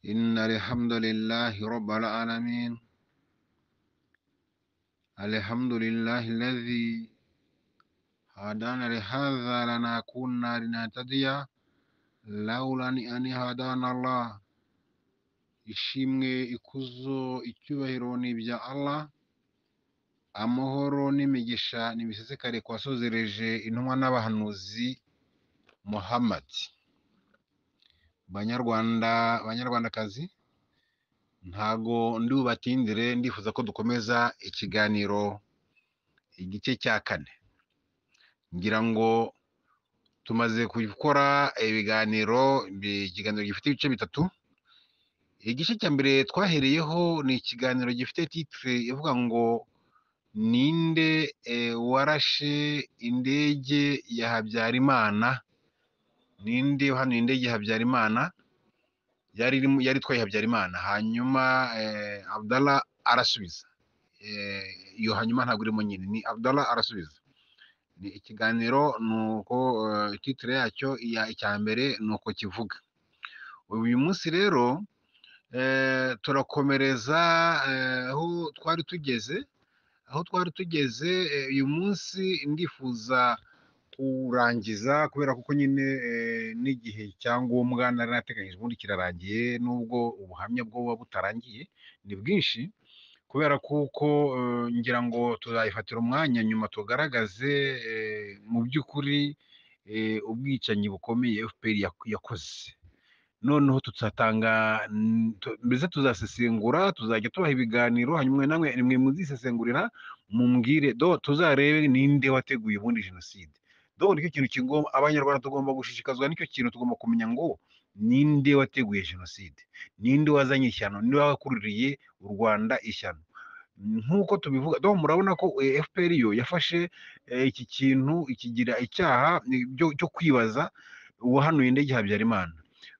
إن الحمد لله رب العالمين، الحمد لله الذي هدانا لهذا لنا كنا لنهتدي لولا أن هدانا الله. Ishimwe, ikuzo, icyubahiro ni ibya Allah. Amahoro n'imigisha nibisesekare ku wasozereje intumwa n'abahanuzi Muhammad. Banyarwanda, banyarwandakazi, ntago ndi bubatindire, ndifuza ko dukomeza ikiganiro igice cya kane. Ngira ngo tumaze gukora ibiganiro, ikiganiro gifite ibice bitatu. Igice cya mbere twahereyeho ni ikiganiro gifite titre ivuga ngo ninde warashe indege ya Habyarimana, ninde wahanuye indege ya Habyarimana, yari itwaye Habyarimana. Hanyuma Abdallah arasubiza. Iyo hanyuma ntabwo irimo nyine, ni Abdallah arasubiza. Ni ikiganiro, nuko titre yacyo icya mbere nuko kivuga. Uyu munsi rero turakomereza aho twari tugeze, uyu munsi ndifuza kurangiza kubera kuko nyine n'igihe cyangombwa nari nateganyije ubundi kirarangiye, nubwo ubuhamya bwo buba butarangiye ni bwinshi, kubera kuko ngira ngo tuzayifatira umwanya nyuma tugaragaze mu by'ukuri ubwicanyi bukomeye FPR yakoze. Noneho tuzatanga, mbese tuzasesengura, tuzajya tubaha ibiganiro, hanyuma namwe nimwe muzisesengurira mumbwire, do tuzarebe ninde wateguye ubundi jenoside. Do nicyo kintu kigomba abanyarwanda tugomba gushishikazwa nicyo kintu, tugomba kumenya ngo ninde wateguye jenoside, ninde wazanye ishyano, ninde wakururiye u Rwanda ishyano. Nk'uko tubivuga, do murabona ko FPR yo yafashe iki kintu ikigira icyaha cyo kwibaza uwahanuye indege Habyarimana.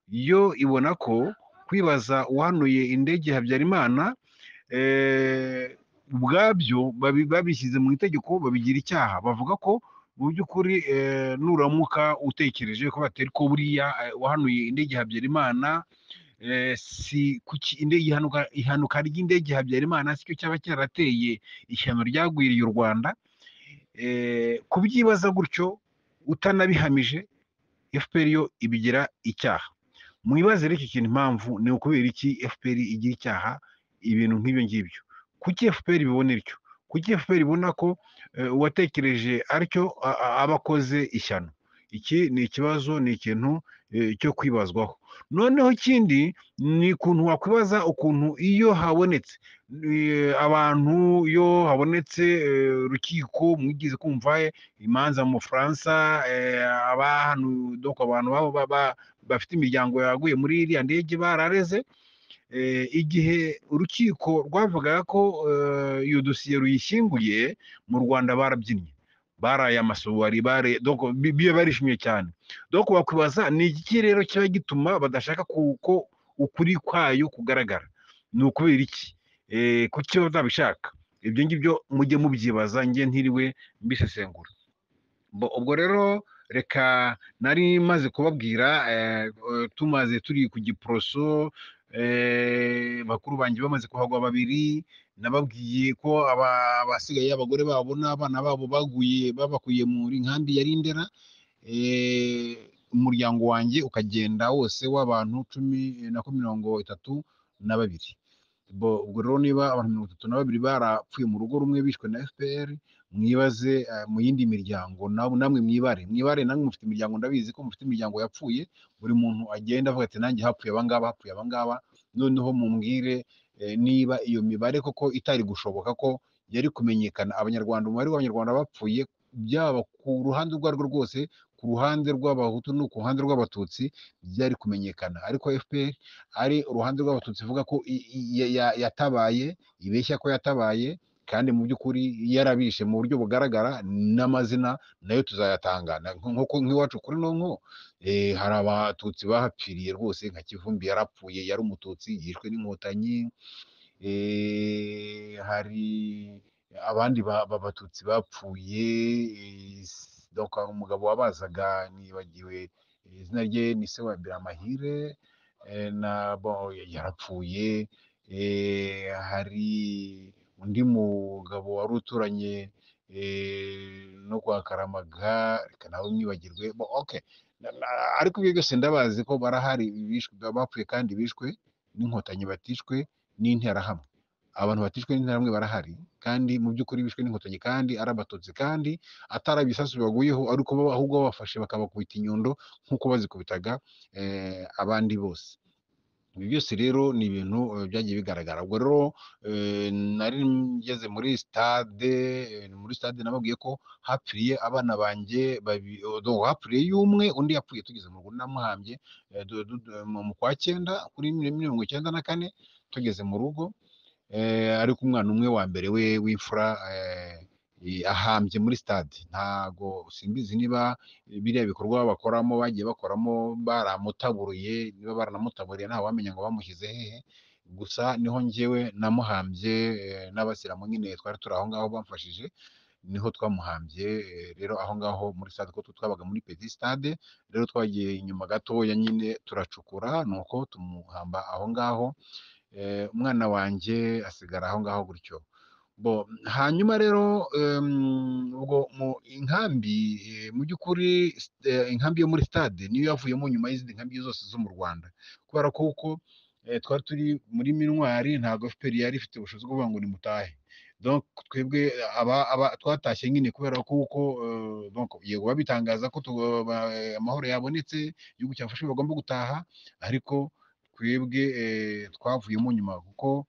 Yo ibona ko kwibaza uwahanuye indege Habyarimana ubwabyo babishyize mu itegeko babigira icyaha. Bavuga ko mu by'ukuri nuramuka utekereje ko batari ko buriya wahanuye indege Habyarimana, si kuki indege ihanuka ry'indege Habyarimana sicyo cyaba cyarateye ishyano ryagwiriye u Rwanda. Kubyibaza gutyo utanabihamije, FPR yo ibigira icyaha. Mwibaze rero iki kintu, impamvu ni ukubera iki FPR igira icyaha ibintu nk'ibyo ngibyo? Kuki FPR ibibona ityo? Kuki FPR ibona ko uwatekereje atyo aba akoze ishyano? Iki ni ikibazo, ni ikintu cyo kwibazwaho. Noneho ikindi ni ukuntu wakwibaza ukuntu iyo habonetse abantu, iyo habonetse urukiko, mwigeze kumva imanza mu Bufaransa, abantu donc abantu bafite imiryango yaguye muri iriya ndege barareze. Igihe urukiko rwavugaga ko iyo dosiye ruyishyinguye mu Rwanda, barabyinnye, baraye amasubari, donc biyo barishimye cyane. Donc wakwibaza ni iki rero kiba gituma badashaka kuko ukuri kwayo kugaragara? Ni ukubera iki? Kuki batabishaka? Ibyo ngibyo mujye mubyibaza, njye ntiriwe mbisesengura. Ubwo rero reka nari maze kubabwira, tumaze turi ku Giporoso, bakuru banjye bamaze kuhagwa babiri, nababwiye ko abasigaye abagore babo n'abana babo baguye, babakuye muri nkambi ya Rindera. Umuryango wanjye ukagenda wose w'abantu 32. Ubwo rero niba abantu 32 barapfuye mu rugo rumwe bishwe na FPR, mwibaze mu yindi miryango, namwe mwibare, namwe mufite imiryango, ndabizi ko mufite imiryango yapfuye. Buri muntu agenda avuga ati nanjye hapfuye abangaba, hapfuye abangaba. Noneho mumbwire niba iyo mibare koko itari gushoboka ko yari kumenyekana. Abanyarwanda, umubare w'abanyarwanda bapfuye, byaba ku ruhande urwo arirwo rwose, ku ruhande rw'abahutu no ku ruhande rw'abatutsi, byari kumenyekana. Ariko FPR ari uruhande rw'abatutsi ivuga ko yatabaye, ibeshya ko yatabaye, kandi mu by'ukuri yarabishe mu buryo bugaragara, n'amazina nayo tuzayatanga. Nk'uko nk'iwacu kuri Nonko, hari abatutsi bahapfiriye rwose, nka Kivumbi yarapfuye, yari umututsi, yishwe n'inkotanyi. Hari abandi b'abatutsi bapfuye, donc hari umugabo wabazaga, nibagiwe izina rye, ni se wa Biramahire, na bon yarapfuye. Hari undi mugabo wari uturanye no kwa Karamaga, reka nawe mwibagirwe. Bon, okay. Ariko ibyo byose ndabazi ko barahari, bishwe, bapfuye kandi bishwe n'inkotanyi, batishwe n'interahamwe. Abantu batishwe n'interahamwe barahari, kandi mu by'ukuri bishwe n'inkotanyi, kandi ari abatutsi, kandi atari ibisasu bibaguyeho, ariko bo ahubwo babafashe bakabakubita inyundo nk'uko bazikubitaga abandi bose. Ibi byose rero ni ibintu byagiye bigaragara. Ubwo rero nari ngeze muri stade, muri stade nababwiye ko hapfiriye abana banjye babiri, donc hapfiriye y'umwe, undi yapfuye tugeze mu rugo namuhambye mu kwa cyenda kuri 94 tugeze mu rugo. Ariko umwana umwe wa mbere we w'imfura ahambye muri stade. Ntago simbizi niba biriya bikorwa bakoramo bagiye bakoramo baramutaburuye, niba baranamutaburiye nta wamenya ngo bamushyize hehe. Gusa niho njyewe namuhambye, n'abasilamu nyine twari turi aho ngaho bamfashije, niho twamuhambye. Rero aho ngaho muri stade, kuko twabaga muri petit stade, rero twagiye inyuma gatoya nyine turacukura, nuko tumuhamba aho ngaho. Umwana wanjye asigara aho ngaho gutyo. Bo hanyuma rero ubwo mu inkambi, mu by'ukuri inkambi yo muri stade niyo yavuyemo nyuma y'izindi nkambi zose zo mu Rwanda, kubera ko uko twari turi muri Minuar, ntabwo FPR yari ifite ubushobozi bwo kuvuga ngo nimutahe. Donc twebwe aba twatashye nyine kubera ko uko donc yego babitangaza ko amahoro yabonetse, igihugu cyafashe, bagomba gutaha, ariko twebwe twavuyemo nyuma, kuko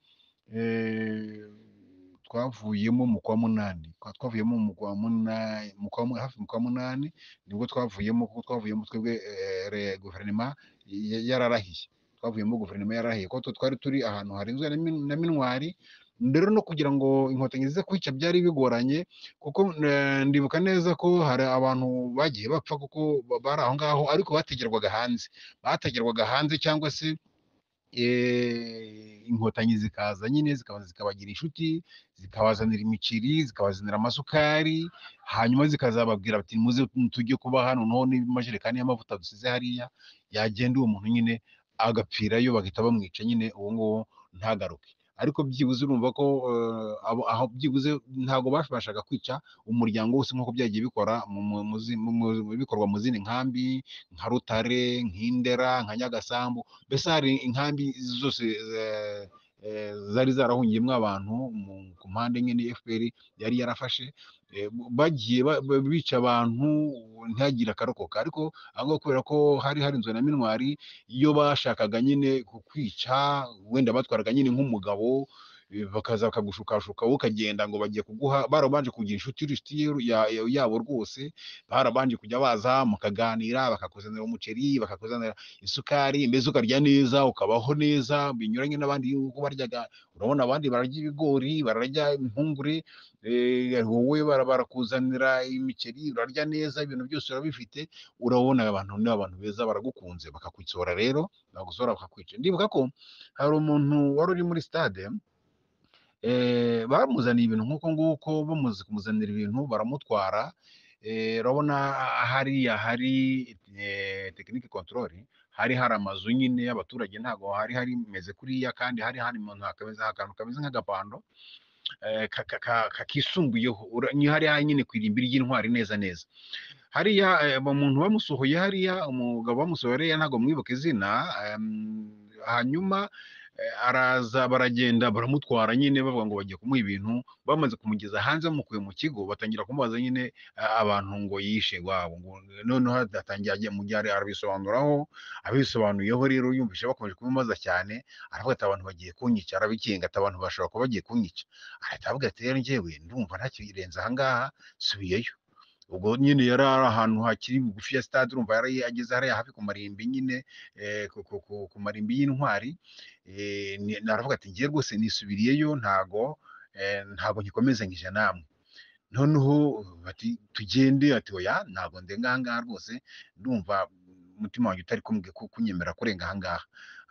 twavuyemo mu kwa munani, twavuyemo mu kwa munani, mu kwa hafi mu kwa munani nibwo twavuyemo, kuko twavuyemo twebwe guverinoma yararahiye. Twavuyemo guverinoma yararahiye, kuko twari turi ahantu harinzwe na Minuar. Rero no kugira ngo inkotanyi zize kwica byari bigoranye, kuko ndibuka neza ko hari abantu bagiye bapfa kuko bari aho ngaho, ariko bategerwaga hanze, bategerwaga hanze cyangwa se inkotanyi zikaza nyine zikabaza zikabagira inshuti, zikabazanira imiceri, zikabazanira amasukari, hanyuma zikazababwira bati muze tujye kuba hano, noneho n'amajerekani y'amavuta dusize hariya. Yagenda uwo muntu nyine agapfirayo, bagahita bamwica nyine, uwo nguwo ntagaruke. Ariko byibuze urumva ko aho byibuze ntabwo babashaga kwica umuryango wose nk'uko byagiye bikora bikorwa mu zindi nkambi nka Rutare, nk'Indera, nka Nyagasambu. Mbese hari inkambi zose zari zarahungiyemo abantu ku mpande nyine FPR yari yarafashe, bagiye bica abantu ntihagire akarokoka. Ariko aho ngaho kubera ko hari harinzwe na Minuar, iyo bashakaga nyine kukwica wenda batwaraga nyine nk'umugabo, bakaza bakagushukashuka, wowe ukagenda ngo bagiye kuguha, barabanje kugira inshuti yabo rwose, barabanje kujya baza mukaganira, bakakuzanira umuceri, bakakuzanira isukari, mbese ukarya neza, ukabaho neza binyuranye n'abandi uko baryaga. Urabona abandi bararya ibigori, bararya impungure, wowe barakuzanira imiceri, urarya neza, ibintu byose urabifite. Urabona abantu ni abantu beza, baragukunze, bakakutsora rero, bagusohora bakakwica. Ndibuka ko hari umuntu wari uri muri stade, bamuzaniye ibintu nk'uko nguko, bamaze kumuzanira ibintu baramutwara. Urabona hariya hari technique control, hari hari amazu nyine y'abaturage, ntabwo hari harimeze kuriya, kandi hari hari akantu kameze nk'agapando kakisumbuyeho, ni hariya nyine ku irimbi ry'intwari neza neza hariya. Umuntu bamusohoye hariya, umugabo bamusohoye hariya, ntabwo mwibuka izina. Hanyuma araza, baragenda baramutwara nyine, bavuga ngo bagiye kumuha ibintu. Bamaze kumugeza hanze, bamukuye mu kigo, batangira kumubaza nyine abantu ngo yishe iwabo, ngo noneho atangiye ajya mu gihe arabisobanuraho. Abisobanuyeho rero, yumvise bakomeje kumubaza cyane, aravuga ati abantu bagiye kunyica, arabikinga ati abantu bashobora kuba bagiye kunyica. Ahita avuga ati rero njyewe ndumva ntakirenze aha ngaha, subiyeyo. Ubwo nyine yari ari ahantu hakiri bugufi ya stade, urumva yari ageze hariya hafi ku marimbi nyine, ku marimbi y'intwari. Aravuga ati ngiye rwose nisubiriyeyo, ntago ngikomezanyije namwe. Noneho bati tugende, ati oya, ntago ndenga aha ngaha rwose, ndumva umutima wanjye utari kunyemera kurenga aha ngaha.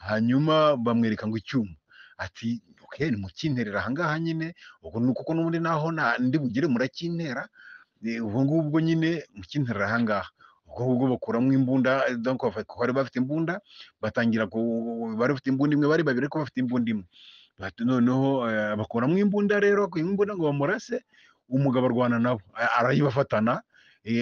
Hanyuma bamwereka ngo icyuma, ati okay, nimukinterera aha ngaha nyine, ubwo ni kuko n'ubundi naho ndi bugere murakintera, ubwo ngubwo nyine mukinterera aha ngaha. Ubwo ngubwo bakuramo imbunda, donc bari bafite imbunda, batangira bari bafite imbunda imwe, bari babiri ariko bafite imbunda imwe. Noneho bakuramo imbunda rero, imbunda ngo bamurase, umugabo arwana nabo, arayibafatana,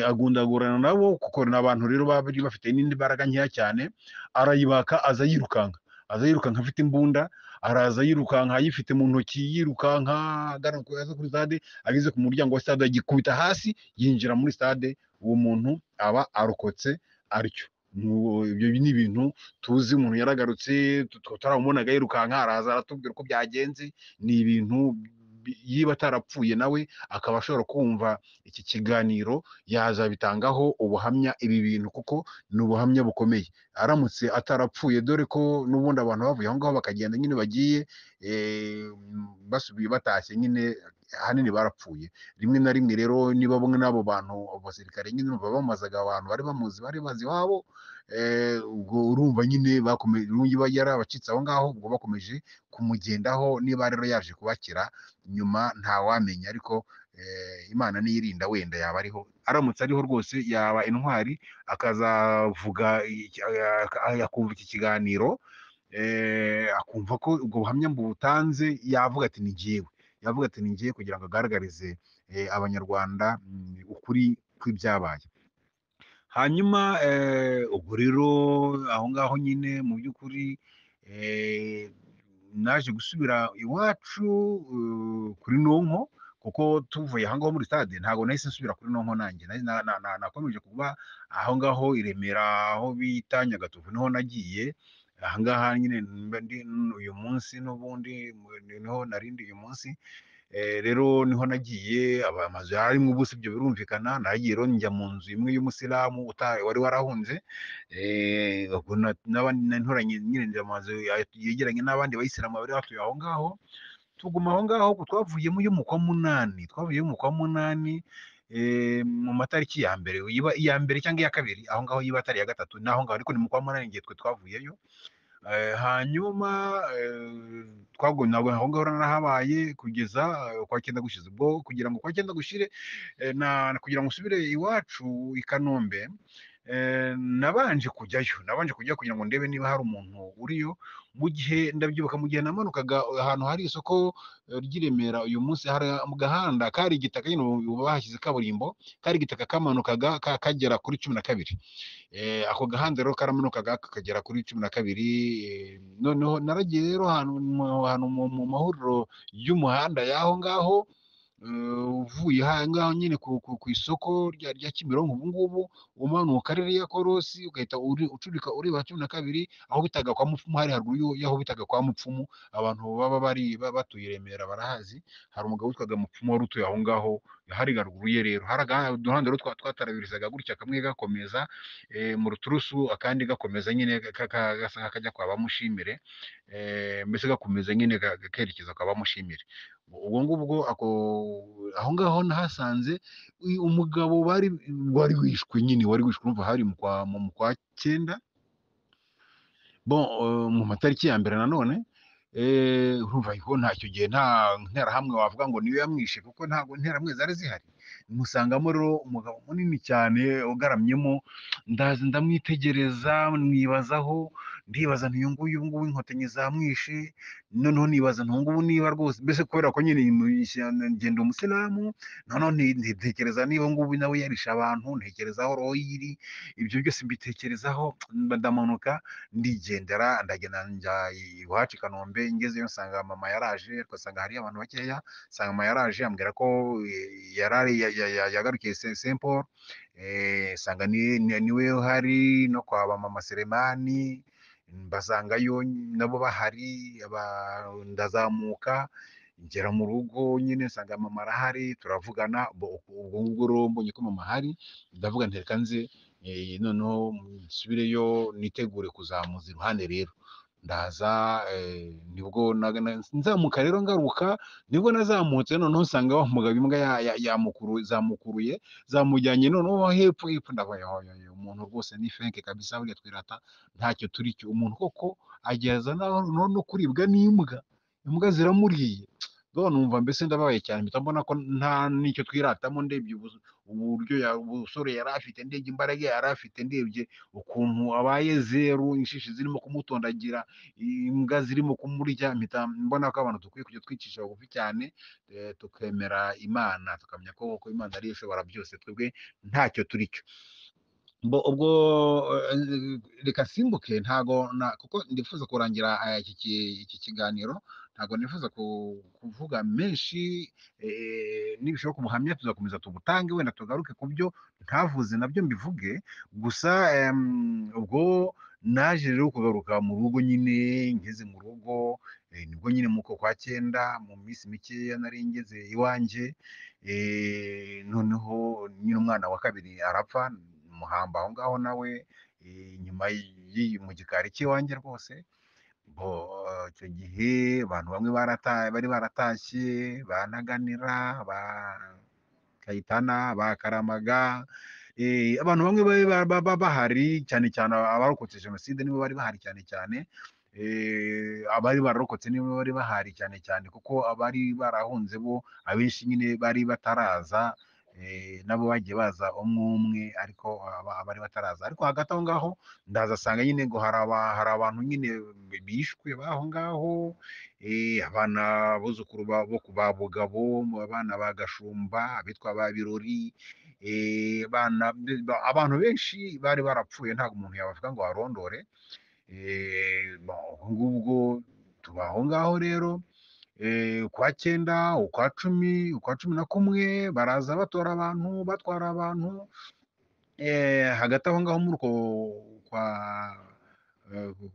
agundagurana nabo, kuko n'abantu rero bari bafite n'indi mbaraga nkeya cyane, arayibaka, aza yirukanka, aza yirukanka afite imbunda, araza yirukanka ayifite mu ntoki, yirukanka agana aza kuri stade, ageze ku muryango wa stade agikubita hasi, yinjira muri stade, uwo muntu aba arokotse atyo. Ibyo ni ibintu tuzi, umuntu yaragarutse tutaramubonaga yirukanka, araza aratubwira uko byagenze. Ni ibintu yiba atarapfuye nawe akaba ashobora kumva iki kiganiro, yazabitangaho ubuhamya ibi bintu, kuko ni ubuhamya bukomeye. Aramutse atarapfuye, dore ko n'ubundi abantu bavuye aho ngaho bakagenda nyine bagiye basubiye batashye nyine, ahanini barapfuye. Rimwe na rimwe rero niba bamwe n'abo bantu abasirikare nyine baba bamazaga abantu bari bamuzi, bari bazi iwabo, ubwo urumva nyine bakomeje, niba yari abacitse aho ngaho, ubwo bakomeje kumugendaho. Niba rero yaje kubakira nyuma ntawamenya, ariko Imana niyirinda wenda yaba ariho. Aramutse ariho rwose yaba intwari, akazavuga akumva iki kiganiro, akumva ko ubwo buhamya butanze, yavuga ati ni njyewe, yavuga ati ni njyewe, kugira ngo agaragarize Abanyarwanda ukuri kw'ibyabaye. Hanyuma ubwo rero aho ngaho nyine mu by'ukuri naje gusubira iwacu kuri Nonko, kuko tuvuye aho ngaho muri stade ntabwo nahise nsubira kuri Nonko nanjye, nakomeje kuba aho ngaho i Remera, aho bita Nyagatovu niho nagiye. Aha ngaha nyine ndi uyu munsi, n'ubundi niho narindi uyu munsi. Rero niho nagiye, amazu yarimo ubusa, ibyo birumvikana. Nagiye rero njya mu nzu imwe y'umusilamu wari warahunze, n'abandi ntoranye nyine, njya mu mazu yegeranye n'abandi bayisilamu bari batuye aho ngaho. Tuguma aho ngaho, twavuyemo yo mu kwa munani, twavuyeyo mu kwa munani, mu matariki ya mbere, iba iya mbere cyangwa iya kabiri aho ngaho, iba atari iya gatatu n'aho ngaho, ariko ni mu kwa munani igihe twe twavuyeyo. Hanyuma twagumye aho ngaho, narahabaye kugeza kwa cyenda gushize. Ubwo kugira ngo kwa cyenda gushire, na kugira ngo usubire iwacu i Kanombe, nabanje kujyayo, nabanje kujyayo kugira ngo ndebe niba hari umuntu uriyo. Mu gihe ndabyibuka, mu gihe namanukaga ahantu hari isoko ry'i Remera uyu munsi, hari mu gahanda kari igitaka nyine, ubu bahashyize kaburimbo, kari igitaka kamanukaga kagera kuri 12. Ako gahanda rero karamanukaga kakagera kuri 12. Noneho naragiye rero ahantu mu mahuriro y'umuhanda y'aho ngaho, uvuye aha ngaho nyine ku isoko rya Kimironko ubu ngubu, umanuka ririya korosi, ugahita ucurika ureba 12, aho bitaga kwa Mupfumu, hari haruguru y'aho bitaga kwa Mupfumu. Abantu baba bari batuye i Remera barahazi, hari umugabo witwaga Mupfumu wari utuye aho ngaho, hari haruguru ye. Rero hari uduhanda rero twatarabirizaga gutya, kamwe gakomeza mu ruturusu, akandi gakomeza nyine gasa nk'akajya kwa Bamushimire, mbese gakomeza nyine kerekeza kwa Bamushimire. Ubwo ngubwo aho ngaho nahasanze umugabo wari wishwe nyine, wari wishwe. Urumva hari mu kwa cyenda, bon, mu matariki ya mbere nanone. Urumva ko ntacyo gihe nta nterahamwe wavuga ngo niyo yamwishe, kuko ntabwo interahamwe zari zihari. Musangamo rero umugabo munini cyane ugaramyemo, ndaza ndamwitegereza, mwibazaho, ndibaza nti uyu nguyu, ubu ngubu Inkotanyi zamwishe. Noneho nibaza nti ubu ngubu niba rwose, mbese kubera ko nyine ngenda umusilamu, noneho ntekereza niba ngubu nawe yarishe abantu, ntekereza aho roho iri, ibyo byose mbitekerezaho, ndamanuka ndigendera, ndagenda njya iwacu i Kanombe. Ngezeyo nsanga mama yaraje, ariko nsanga hariyo abantu bakeya. Nsanga mama yaraje, ambwira ko yarari yagarukiye Saint Paul, nsanga niwe uhari, no kwa ba mama Selemani mbasangayo nabo bahari. Ndazamuka ngera mu rugo nyine, nsanga mama arahari, turavugana. Ubwo ngubwo rero mbonye ko mama ahari, ndavuga nti reka nze noneho nsubireyo nitegure kuzamuza iruhande. Rero ndaza, nibwo nzamuka rero ngaruka, nibwo nazamutse noneho nsanga wa mugabo imbwa zamukuruye, zamujyanye noneho hepfo hepfo. Ndavuga yo yo yo, umuntu rwose ni fenke kabisa, burya twirata ntacyo turi cyo. Umuntu koko ageza naho no kuribwa n'imbwa, imbwa ziramuriye. Do numva mbese ndababaye cyane, mpita mbona ko nta n'icyo twiratamo, ndebye uburyo ubusore yari afite, ndebye imbaraga yari afite, ndebye ukuntu abaye zeru, inshishi zirimo kumutondagira, imbwa zirimo kumurya, mpita mbona ko abantu dukwiye kujya twicisha bugufi cyane, tukemera Imana, tukamenya ko koko Imana ariyo ishobora byose, twebwe ntacyo turi cyo. Ubwo reka nsimbuke, ntago kuko ndifuza kurangira iki kiganiro, ntago nifuza kuvuga menshi, nibishoboka ubuhamya tuzakomeza tubutange, wenda tugaruke ku byo ntavuze nabyo mbivuge. Gusa ubwo naje rero kugaruka mu rugo nyine, ngeze mu rugo, nibwo nyine mu kwa cyenda, mu minsi mikeya nari ngeze iwanjye, noneho nyine umwana wa kabiri arapfa, muhamba aho ngaho nawe, inyuma mu gikari cy'iwanjye rwose. Icyo gihe abantu bamwe bari baratashye, ba Ntaganira, ba Kayitana, ba Karamaga, abantu bamwe bari bahari cyane cyane abarokotse jenoside nibo bari bahari cyane cyane, abari bararokotse nibo bari bahari cyane cyane, kuko abari barahunze bo abenshi nyine bari bataraza, nabo bagiye baza umwe umwe, ariko abari bataraza. Ariko hagati aho ngaho ndaza asanga nyine ngo hari abantu nyine bishwe baho ngaho, abana buzukuru bo ku ba Bugabo, abana ba Gashumba, abitwa ba Birori, abantu benshi bari barapfuye, ntabwo umuntu yabavuga ngo arondore. Ubwo ngubwo tuba aho ngaho rero, ukwa cyenda, ukwa cumi, ukwa cumi na kumwe, baraza batora abantu, batwara abantu, hagati aho ngaho muri uko kwa,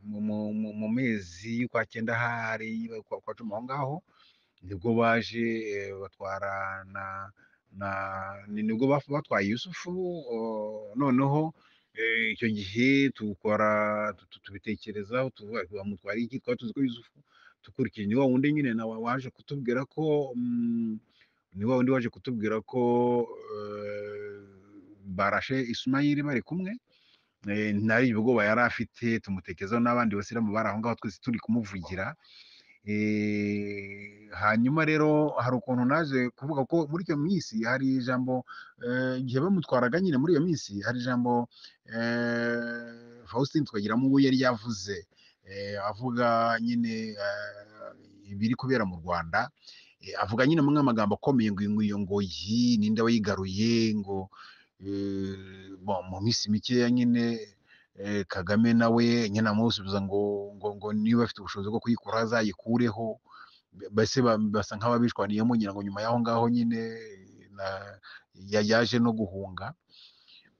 mu mezi y'ukwa cyenda hari kwa cumi aho ngaho, nibwo baje, batwara na nibwo batwaye Yusufu. Noneho icyo gihe tukora tubitekerezaho, tuvuga bamutwara iki, twari tuzi ko Yusufu dukurikije ni wa wundi nyine nawe waje kutubwira ko, ni wa wundi waje kutubwira ko barashe Ismail bari kumwe, nari ubwoba yari afite, tumutekerezaho n'abandi basilamu bari aho ngaho twese turi kumuvugira. Hanyuma rero hari ukuntu naje kuvuga ko muri iyo minsi hari ijambo, igihe bamutwaraga nyine muri iyo minsi hari ijambo Faustin Twagiramungu yari yavuze, avuga nyine ibiri kubera mu Rwanda, avuga nyine mu amagambo akomeye ngo iyo ngoyi ninde wayigaruye, ngo mu minsi mikeya nyine Kagame nawe nyine amusubiza ngo ngo niba afite ubushobozi bwo kuyikura azayikureho. Mbese basa nk'ababishwaniyemo, ngira ngo nyuma y'aho ngaho nyine yaje no guhunga.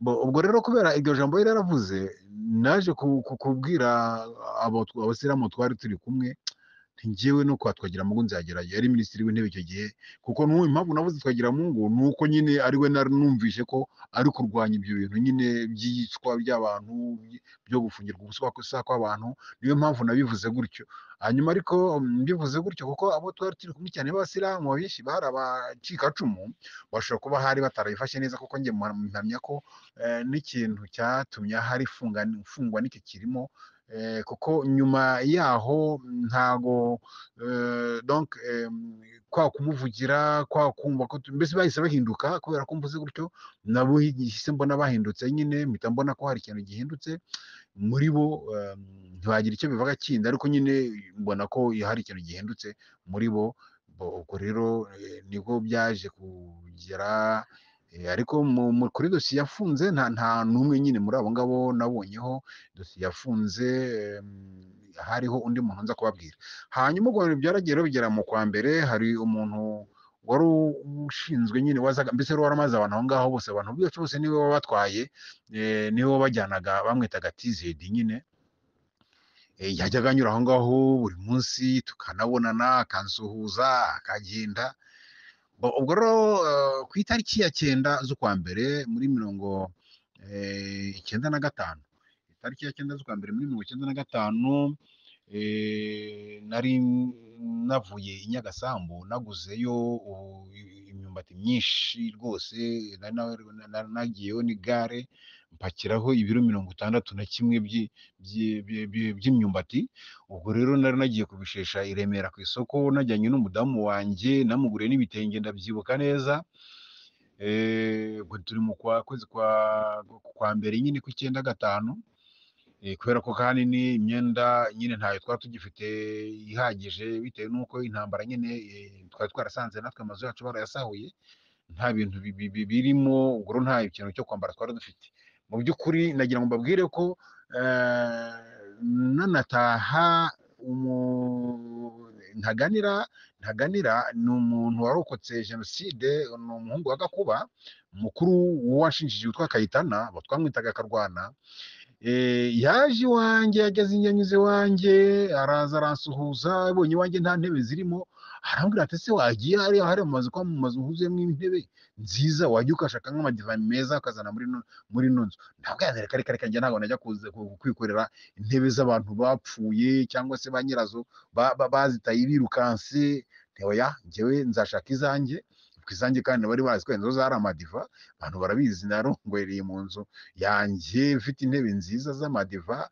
Ubwo rero kubera iryo jambo yari yaravuze, naje kubwira abasilamu twari turi kumwe, njyewe no kwa Twagiramungu nzagera, yari minisitiri w'intebe icyo gihe, kuko n'ubu impamvu navuze Twagiramungu ni uko nyine ari we nari numvise ko ari kurwanya ibyo bintu nyine by'iyicwa ry'abantu, byo gufungirwa ubusa kw'abantu, niyo mpamvu nabivuze gutyo. Hanyuma ariko mbivuze gutyo kuko abo twari turi kumwe cyane b'abasilamu benshi bari abacikacumu, bashobora kuba hari batarabifashe neza, kuko njye mpamya ko n'ikintu cyatumye hari mfungwa n'icyo kirimo, kuko nyuma yaho ntago donc kwa kumuvugira, kwa kumva ko mbese bahise bahinduka, kubera ko mvuze gutyo nabo hise mbona bahindutse nyine, mpita mbona ko hari ikintu gihindutse muri bo, ntibagira icyo bivuga kindi, ariko nyine mbona ko hari ikintu gihindutse muri bo. Ubwo rero nibwo byaje kugera, ariko kuri dosiye yafunze nta n'umwe nyine muri abo ngabo nabonyeho dosiye yafunze, hariho undi muntu nza kubabwira. Hanyuma ubwo byaragiye rero bigera mu kwa mbere, hari umuntu wari ushinzwe nyine wazaga, mbese wari waramaze abantu aho ngaho bose, abantu bose niwe wabatwaye, niwe wabajyanaga, bamwitaga TZD nyine. Yajyaga anyura aho ngaho buri munsi tukanabonana, akansuhuza akagenda. Ubwo rero ku itariki ya 9 z'ukwa mbere muri 95, itariki ya 9 z'ukwa mbere muri 95, nari navuye i Nyagasambu, naguzeyo imyumbati myinshi rwose, nagiyeyo n'igare, mpakiraho ibiro 61 by'imyumbati. Ubwo rero nari nagiye kubishesha i Remera ku isoko, najyanye n'umudamu wanjye, namuguriye n'ibitenge ndabyibuka neza. Ubwo turi mu kwa kwezi kwa mbere nyine kw'icyenda gatanu, kubera ko kandi ni imyenda nyine ntayo twari tugifite ihagije, bitewe n'uko intambara nyine twari twarasanze natwe amazu yacu barayasahuye, nta bintu birimo, ubwo rero nta kintu cyo kwambara twari dufite. Mu by'ukuri nagira ngo mbabwire ko nanataha Ntaganira ni umuntu warokotse jenoside, ni umuhungu wa Gakuba mukuru washinjije witwa Kayitana, twamwitaga Karwana. Yaje iwanjye, yageze yanyuze iwanjye, araza aransuhuza, abonye iwanjye nta ntebe zirimo, arambwira ati ese wagiye hariya hari mu mazu, ko mu mazu huzuyemo intebe nziza, wajya ukashaka nk'amadiva meza ukazana muri ino nzu. Ntabwo reka reka reka, njye ntabwo najya kuza kwikorera intebe z'abantu bapfuye cyangwa se ba nyirazo bazitaye birukanse. Oya, njyewe nzashaka izanjye, kuko izanjye kandi bari bazi ko inzu zari amadiva, abantu barabizi, narongoreye mu nzu yanjye mfite intebe nziza z'amadiva,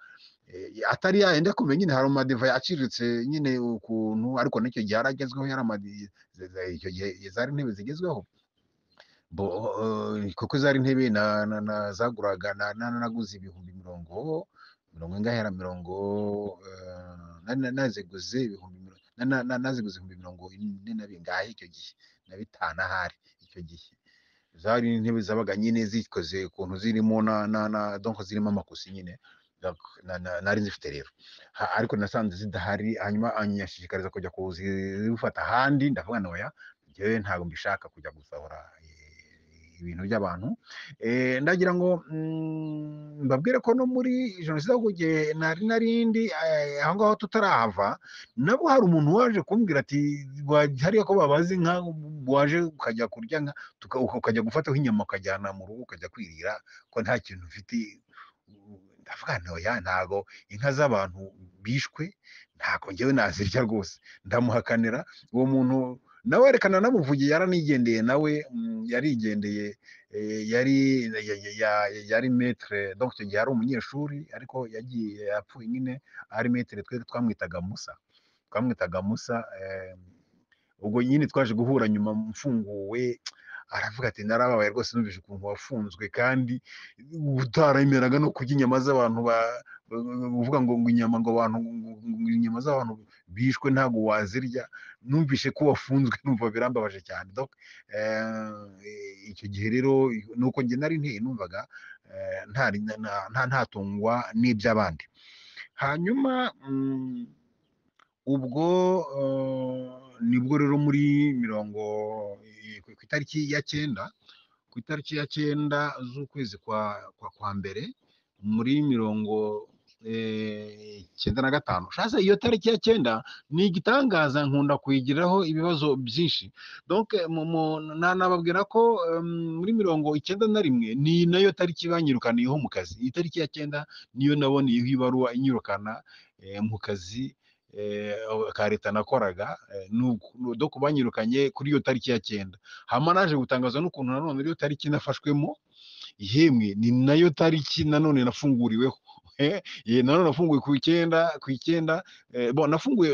atari yayindi akomeye nyine, hari amadiva yaciriritse nyine ukuntu, ariko n'icyo gihe yaragezweho, yari icyo gihe zari intebe zigezweho. Kuko zari intebe zaguraga naguze ibihumbi mirongo ingahe, mirongo naziguze ibihumbi naziguze ibihumbi 40 na bingahe icyo gihe, na 5 ahari icyo gihe. Zari intebe zabaga nyine zikoze ukuntu zirimo na donc zirimo amakusi nyine, nari nzifite rero, ariko nasanze zidahari. Hanyuma anyashishikariza kujya kuzifata ahandi, ndavuga oya njyewe ntabwo mbishaka kujya gusahura ibintu by'abantu. Ndagira ngo mbabwire ko no muri jenoside gihe nari narindi aho ngaho tutarahava, nabwo hari umuntu waje kumbwira ati hariya ko babaze inka, waje ukajya kurya nka, ukajya gufataho inyama ukajyana mu rugo ukajya kwirira ko nta kintu ufite. Ndavuga nti oya, ntago inka z'abantu bishwe ntago njyewe nazirya rwose, ndamuhakanira. Uwo muntu nawe rekana namuvugiye, yaranigendeye nawe, yarigendeye, yari maître, donc icyo gihe yari umunyeshuri ariko yagiye yapfuye nyine ari maître, twe twamwitaga Musa, twamwitaga Musa. Ubwo nyine twaje guhura nyuma mfunguwe, aravuga ati narababaye rwose numvise ukuntu wafunzwe kandi utaremeraga no kurya inyama z'abantu, uvuga ngo inyama ngo abantu ngo inyama z'abantu bishwe ntabwo wazirya, numvise ko wafunzwe numva birambabaje cyane. Donc icyo gihe rero nuko njye nari nteye, numvaga ntatungwa n'iby'abandi. Hanyuma ubwo nibwo rero muri mirongo ku itariki ya 9, ku itariki ya 9 z'ukwezi kwa mbere muri 95. Sasa iyo tariki ya 9 ni igitangaza, nkunda kuyigiraho ibibazo byinshi. Donc nababwira ko muri 91 ni nayo tariki banyirukaniyeho mu kazi. Iyi tariki ya 9 niyo naboneye ibaruwa inyirukana mu kazi ka leta nakoraga, donc banyirukanye kuri iyo tariki ya 9. Hama naje gutangaza n'ukuntu nanone iyo tariki nafashwemo, yemwe ni nayo tariki nanone nafunguriweho. Nanone nafunguye ku 9, ku 9, bon nafunguye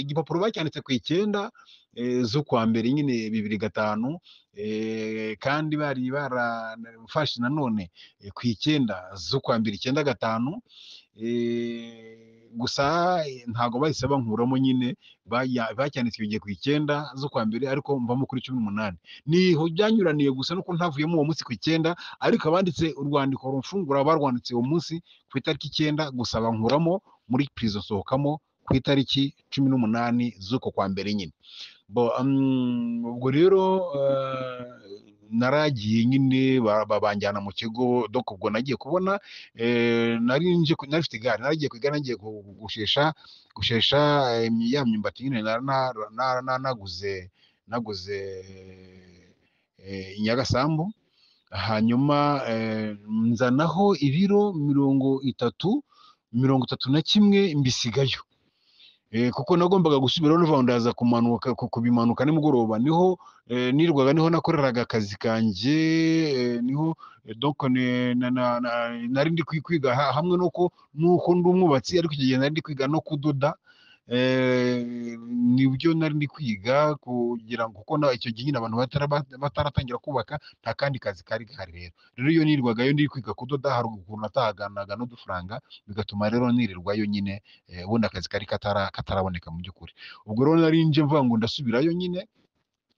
igipapuro bacyanditse ku 9 z'ukwa mbere nyine 2005, kandi bari barafashe nanone ku 9 z'ukwa mbere 95. Gusa ntago bahise bankuramo nyine, bacyanditse icyo gihe ku 9 z'ukwa mbere, ariko mvamo kuri 18. Niho byanyuraniye gusa nuko ntavuyemo uwo munsi ku 9, ariko abanditse urwandiko rumfungura barwanditse uwo munsi ku itariki 9, gusa bankuramo muri prison nsohokamo ku itariki 18 z'uko kwa mbere nyine. Ubwo rero naragiye nyine banjyana mu kigo. Donc ubwo nagiye kubona nari nje nari igare, naragiye ku igare, nagiye gushesha ya myumbati nyine naguze i Nyagasambu. Hanyuma nzanaho ibiro 31 mbisigayo. Kuko nagombaga gusubirayo nuvuga ngo ndaza kumanuka kubimanuka nimugoroba, niho nirwaga, niho nakoreraga akazi kanjye, niho donc nari ndi kwiga hamwe nuko ndi umwubatsi, ariko icyo gihe nari ndi kwiga no kudoda. Nibyo nari ndi kwiga kugira ngo, kuko icyo gihe nyine abantu bataratangira kubaka, nta kandi kazi kari gahari. Rero iyo nirwagayo ndi kwiga kudoda, hari ukuntu natahanaga n'udufaranga, bigatuma rero nirirwayo nyine, ubundi akazi kari kataraboneka mu by'ukuri. Ubwo rero nari nje mvuga ngo ndasubirayo nyine,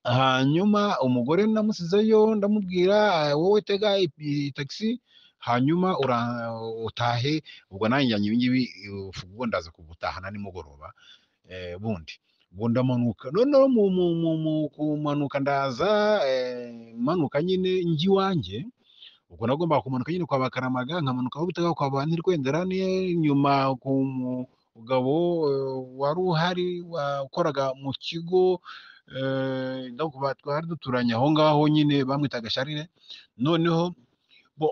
hanyuma umugore namusizeyo ndamubwira wowe tega taxi hanyuma utahe, ubwo nanjye njyanye ibi ngibi, ubwo ndaza kubutahana nimugoroba. Bundi ubwo ndamanuka, noneho mu kumanuka ndaza, manuka nyine njya iwanjye. Ubwo nagombaga kumanuka nyine kwa Bakaramaga, nkamanuka aho bitaga kwa ba Ntirwenderane, nyuma ku mugabo wari uhari wakoraga mu kigo, twari duturanye aho ngaho nyine, bamwitaga Sharire. Noneho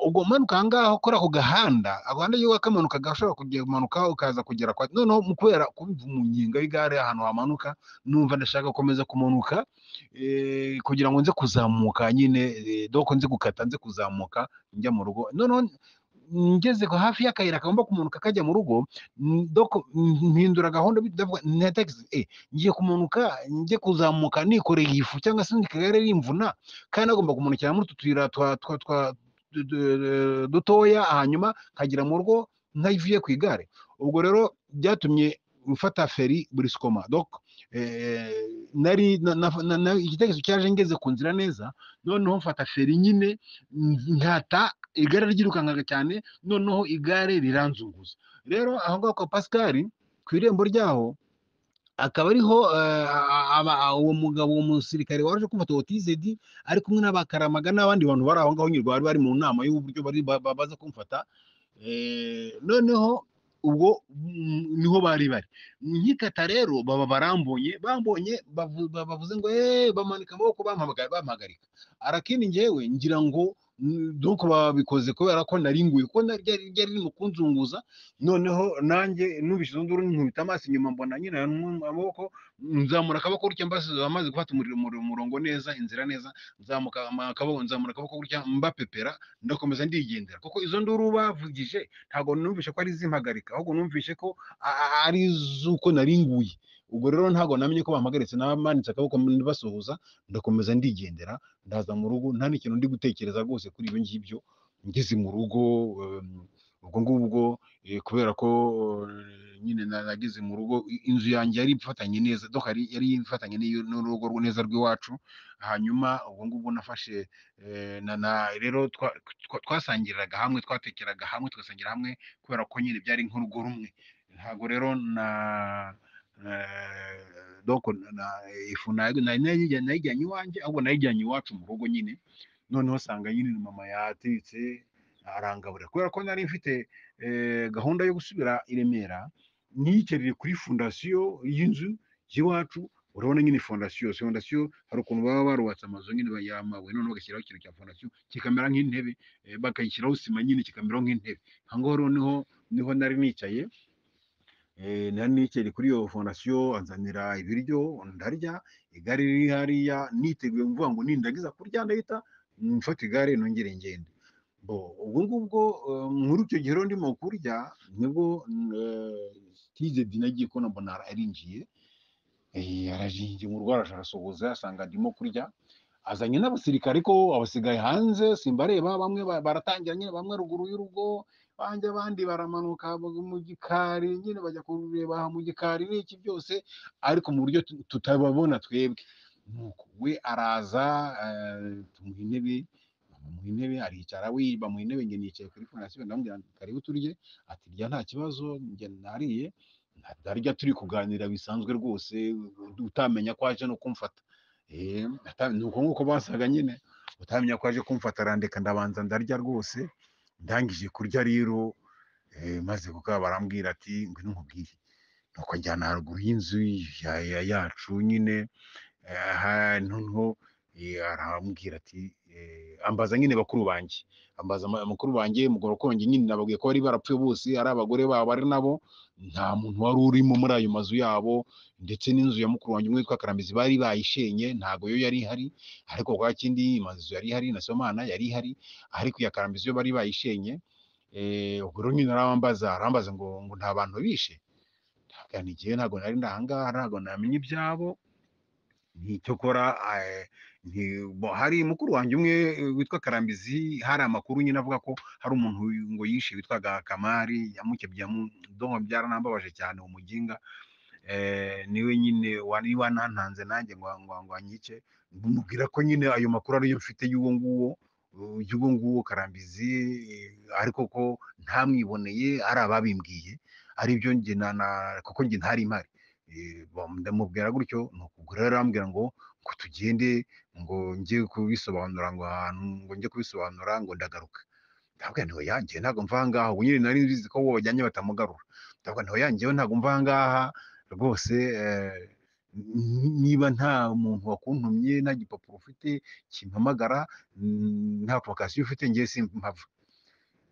ubwo manuka aha ngaho kuri ako gahanda, ako gahanda iyo wakamanuka gashobora kujya kumanuka ukaza kugera kwa, noneho mu kubera kumva umunyenga w'igare ahantu hamanuka, numva ndashaka gukomeza kumanuka, kugira ngo nze kuzamuka nyine, donc nze gukata nze kuzamuka njya mu rugo. Noneho ngeze hafi y'akayira kagomba kumanuka kajya mu rugo, donc mpindura gahunda, ndavuga nta taxi, ngiye kumanuka njye kuzamuka nikoreye ifu cyangwa se ikagare rimvuna, kandi nagomba kumanukira muri utu tuyira twa dutoya, hanyuma nkagera mu rugo ntavuye ku igare. Ubwo rero byatumye mfata feri burisikoma. Donc nari igitekerezo cyaje ngeze ku nzira neza, noneho mfata feri nyine, nkata igare ryirukankaga cyane, noneho igare riranzunguza. Rero aho ngaho kwa Pascal ku irembo ryaho akaba ariho uwo mugabo, uwo musirikare waje kumfata uwo TZD, ari kumwe n'abakaramaga n'abandi bantu bari aho ngaho nyine, bari bari mu nama y'uburyo bari baza kumfata. Noneho ubwo niho bari bari nkikata rero, baba barambonye, bambonye bavuze ngo bamanika amaboko, bampagarika. Arakini njyewe ngira ngo donc babikoze kubera ko nari nguye, kuko ryari ririmo kunzunguza. Noneho nanjye numvise izo nduru, nkubita amaso inyuma, mbona nyine amaboko, nzamura akaboko gutya, mbasize amaze gufata umurongo neza, inzira neza, nzamuka akaboko, nzamura akaboko gutya mbapepera, ndakomeza ndigendera. Kuko izo nduru bavugije ntabwo numvise ko ari izimpagarika, ahubwo numvise ko ari iz'uko nari nguye. Ubwo rero ntabwo namenye ko bampagaritse, namanitse akaboko mbasuhuza, ndakomeza ndigendera, ndaza mu rugo nta n'ikintu ndi gutekereza rwose kuri ibyo ngibyo. Ngeze mu rugo, ubwo ngubwo, kubera ko nyine nageze mu rugo, inzu yanjye yari ifatanye neza, donc yari ifatanye n'urugo neza rw'iwacu. Hanyuma ubwo ngubwo nafashe, rero twasangiriraga hamwe, twatekeraga hamwe, tugasangira hamwe, kubera ko nyine byari nk'urugo rumwe. Ntabwo rero na donc ifu nayijyanye iwanjye, ahubwo nayijyanye iwacu mu rugo nyine. Noneho usanga nyine mama yatetse arangaburira, kubera ko nari mfite gahunda yo gusubira i Remera, niyicarire kuri fondasiyo y'inzu y'iwacu. Urabona nyine fondasiyo hari ukuntu baba barubatse amazu nyine y'amabuye, noneho bagashyiraho ikintu cya fondasiyo kikamera nk'intebe, bakayishyiraho sima nyine kikamera nk'intebe. Aho ngaho rero niho nari nicaye, nari nicaye kuri iyo fondasiyo, anzanira ibiryo ndarya, igare riri hariya, niteguye mvuga ngo nindangiza kurya ndahita mfata igare nongere ngende. Ubwo ngubwo muri icyo gihe rero ndimo kurya, nibwo TZD nagiye kubona mbona arinjiye, arajinjiye mu rugo, arasuhuza, asanga ndimo kurya, azanye n'abasirikare, ko abasigaye hanze simbareba, bamwe baratangira nyine, bamwe ruguru y'urugo banjye, abandi baramanuka mu gikari nyine bajya kureba mu gikari n'iki byose, ariko mu buryo tutababona twebwe. Nuko we araza, tumuha intebe, bamuha intebe aricara, we bamuha intebe, njye nicaye kuri fondasiyo, ndamubwira nti karibu turye, ati rya nta kibazo, njye nariye, ndarya turi kuganira bisanzwe rwose, utamenya ko aje no kumfata. Ni uko nguko basaga nyine, utamenya ko aje kumfata, arandeka ndabanza ndarya rwose. Ndangije kurya rero, maze kuko barambwira ati ngwino nkubwire. Nuko njyana haruguru y'inzu yacu nyine, noneho Arambwira ati ambaza nyine bakuru banjye, ambaza bakuru banjye, mugoro konge nyine nababwiye ko bari barapfuye bose, ari abagore babo ari nabo, nta muntu wari urimo muri ayo mazu yabo, ndetse n'inzu ya mukuru wanjye umwe witwa Karambizi bari bayishenye, ntago yo yari ihari, ariko kwa kindi mazu yari ihari na Somana yari ihari, ariko iya Karambizi yo bari bayishenye. Ubwo rero nyine arambaza ngo nta bantu bishe. Ndavuga nti njyewe ntago nari ndahangaha, ntago namenya ibyabo, nticyokora hari mukuru wanjye umwe witwa Karambizi, hari amakuru nyine avuga ko hari umuntu ngo yishe witwaga Kamari, yamukebye donko byaranambabaje cyane umuginga, niwe nyine wari wanantanze nanjye ngo anyice. Mubwira ko nyine ayo makuru ariyo mfite y'uwo nguwo Karambizi, ariko ko ntamwiboneye, ari ababimbwiye, ari byo njye kuko njye ntari mpari. Ndamubwira gutyo, nuko rero arambwira ngo tugende, ngo njye kubisobanura, ngo ahantu ngo njye kubisobanura, ngo ndagaruka. Ndavuga nti oya, njye ntabwo mva aha ngaha, ubu nyine nari nzi ko uwo bajyanye batamugarura. Ndavuga nti oya, njyewe ntabwo mva aha ngaha rwose, niba nta muntu wakuntumye, nta gipapuro ufite kimpamagara, nta convocation ufite, njye simpava.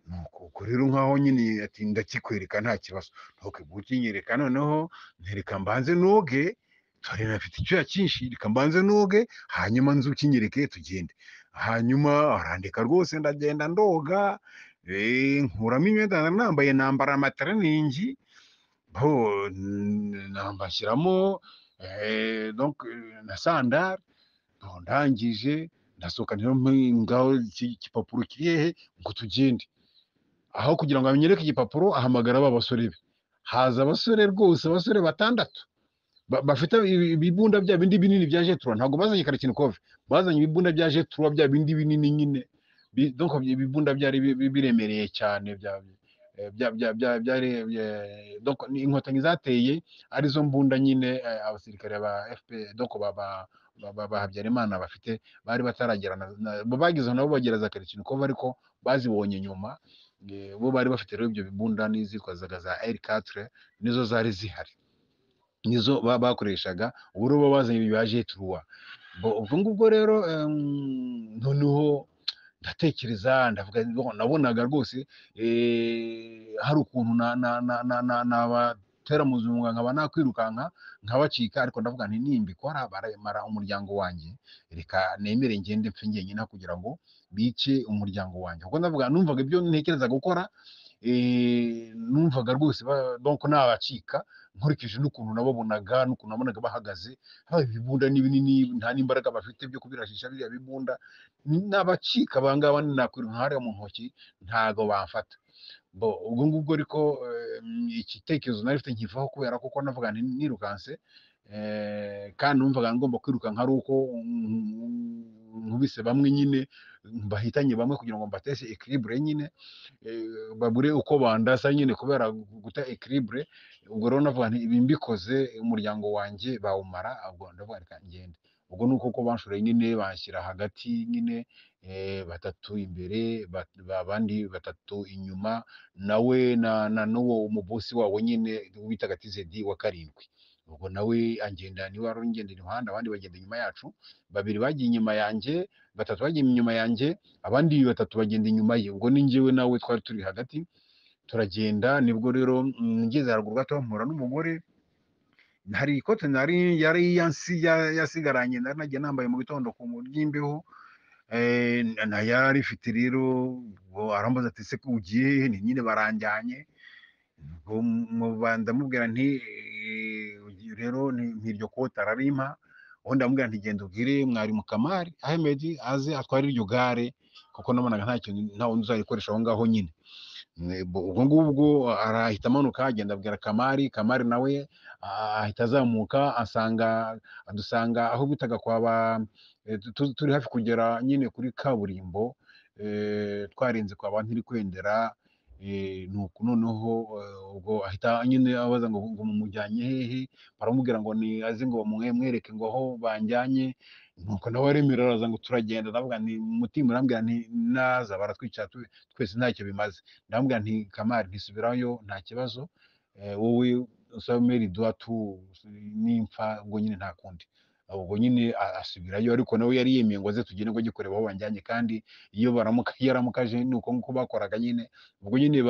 Nuko rero nkaho nyine ati ndakikwereka nta kibazo, ntuke gukinyereka, noneho ntereka mbanze noge, dore nafite icyuya cyinshi, reka mbanze noge, hanyuma nzu ukinyereke tugende. Hanyuma arandeka rwose, ndagenda ndoga, nkuramo imyenda nambaye, nambara amatreningi, nambashyiramo donc na sandari, ndangije ndasohoka, ngaho igipapuro kiri hehe ngo tugende. Aho kugira ngo amenyereke igipapuro, ahamagara ba basore be, haza abasore rwose, abasore batandatu bafite ibibunda bya bindi binini bya G3, ntabwo bazanye Kalachnikov, bazanye ibibunda bya G3 bya bindi binini nyine, donc ibibunda byari biremereye cyane, byari donc inkotanyi zateye arizo mbunda nyine abasirikare ba FP donc ba Habyarimana bafite, bari bataragera bageze nabo bagera za Kalachnikov, ariko bazibonye nyuma. Bo bari bafite rero ibyo bibunda n'izitwazaga za R4, nizo zari zihari, nizo bakoreshaga. Ubu rero bazanye ibya G3. Ubwo ngubwo rero noneho ndatekereza, ndavuga, nabonaga rwose hari ukuntu nabatera muzunga nkaba nakwirukanka nkabacika, ariko ndavuga nti nimbikora baramara umuryango wanjye, reka nemere ngende mpfe njyenyine kugira ngo bice umuryango wanjye. Kuko ndavuga, numvaga ibyo ntekereza gukora, numvaga rwose donc nabacika, nkurikije n'ukuntu nababonaga, n'ukuntu nabonaga bahagaze, haba ibibunda n'ibinini, nta n'imbaraga bafite byo kubirashisha biriya bibunda, nabacika abangaba nakwirukanka hariya mu ntoki ntago bamfata. Ubwo ngubwo ariko igitekerezo nari mfite nkivaho, kubera kuko navuga nti nirukanse, kandi numvaga ngomba kwirukanka ari uko nkubise bamwe nyine, bahitanye bamwe kugira ngo mbateshe equilibre nyine, babure uko bandasa nyine kubera guta equilibre. Ubwo rero navuga nti ibi mbikoze umuryango wanjye bawumara, ubwo ndavuga reka ngende. Ubwo nuko ko banshoreye nyine, banshyira hagati nyine, batatu imbere, abandi batatu inyuma, nawe na n'uwo umubosi wabo nyine witaga TZD wa karindwi. Ubwo nawe angenda, niwe wari ungenda iruhande, abandi bagenda inyuma yacu, babiri bagiye inyuma yanjye, batatu bagiye inyuma yanjye, abandi batatu bagenda inyuma ye. Ubwo ni njyewe nawe twari turi hagati turagenda. Nibwo rero ngeze haruguru gato mpura n'umugore, hari ikote nari yari yasigaranye, nari nagiye nambaye mu gitondo ku ry'imbeho, na yari ifite rero. Arambaza ati se ugiye he? Ni nyine baranjyanye. Ndamubwira nti rero ntiryo kote ararimpa. Ubundi ndamubwira nti genda ubwire mwarimu Kamari Ahmed aze atware iryo gare, kuko nabonaga nta kintu, nta wundi uzayikoresha aho ngaho nyine. Ubwo ngubwo arahita amanuka agenda abwira Kamari, Kamari nawe ahita azamuka adusanga aho bitaga kwa ba, turi hafi kugera nyine kuri kaburimbo, twarenze kwa ba Ntirikwendera. Nuko noneho ubwo ahita nyine abaza ngo mumujyanye hehe, baramubwira ngo ni aze ngo bamwereke ngo aho banjyanye. Nuko nawe aremera araza ngo turagenda. Ndavuga nti mutima urambwira nti naza baratwica twese ntacyo bimaze. Ndamubwira nti Kamari ntisubirayo nta kibazo, wowe usabemeri dua tu, nimfa ubwo nyine nta kundi. Ubwo nyine asubirayo, ariko nawe yari yemeye ngo aze tugende ngo ajye kureba aho banjyanye, kandi iyo baramuka yaramukaje ni uko nguko bakoraga nyine. Ubwo nyine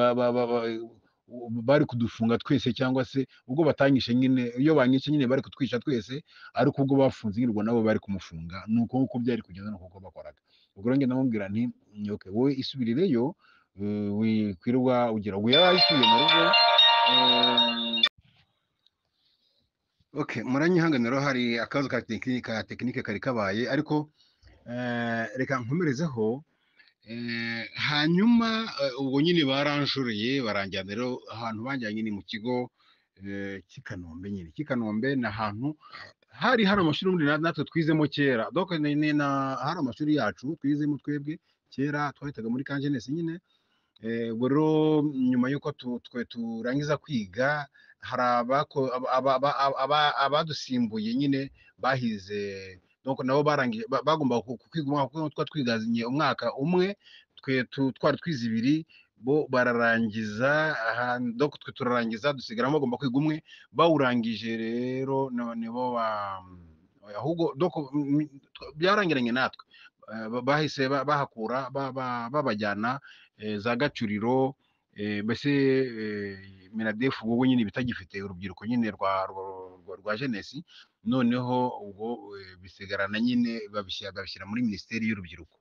bari kudufunga twese, cyangwa se ubwo batanyishe nyine, iyo banyishe nyine bari kutwica twese, ariko ubwo bafunze nyine ubwo nabo bari kumufunga, ni uko nguko byari kugenda, ni uko nguko bakoraga. Ubwo rero njye ndamubwira nti okay, wowe isubirireyo, wikwirwa ugira ubwo yari asubiye mu rugo. Okay, muranyihanganira hari akabazo ka tekinike kari kabaye, ariko reka nkomerezeho. Hanyuma ubwo nyine baranshoreye baranjyana rero ahantu banjyanye ni mu kigo cy'i Kanombe nyine. Cy'i Kanombe ni ahantu hari amashuri ubundi natwe twizemo kera, donc hari amashuri yacu twizemo twebwe kera, twahitaga muri Kanjenesi nyine. Ubwo rero nyuma y'uko twe turangiza kwiga, hari abadusimbuye nyine bahize, donc nabo barangije bagomba kwiga umwaka, kuko twa twiganye umwaka umwe, twe twari twize ibiri, bo bararangiza, donc twe turarangiza dusigaramo bagomba kwiga umwe, bawurangije rero nibo ahubwo donc byarangiranye natwe. Bahise bahakura babajyana za Gacuriro, mbese Minadefu ubwo nyine bitagifite urubyiruko nyine rwa jenesi, noneho ubwo bisigarana nyine babishyira muri minisiteri y'urubyiruko.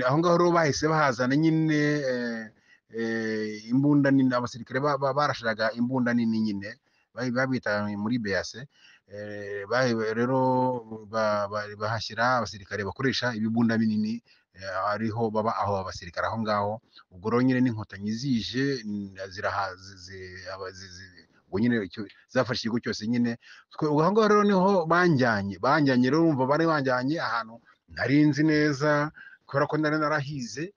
Aho ngaho rero bahise bahazana nyine imbunda nini, abasirikare barashiraga imbunda nini nyine, babita muri BAC. Rero bahashyira abasirikare bakoresha ibibunda binini, ariho baba aho abasirikare aho ngaho. Ubwo rero nyine n'inkotanyi zije ubwo nyine zafashe ikigo cyose nyine. Ubwo aho ngaho rero niho banjyanye rero urumva bari banjyanye ahantu ntari nzi neza, kubera ko nari narahize.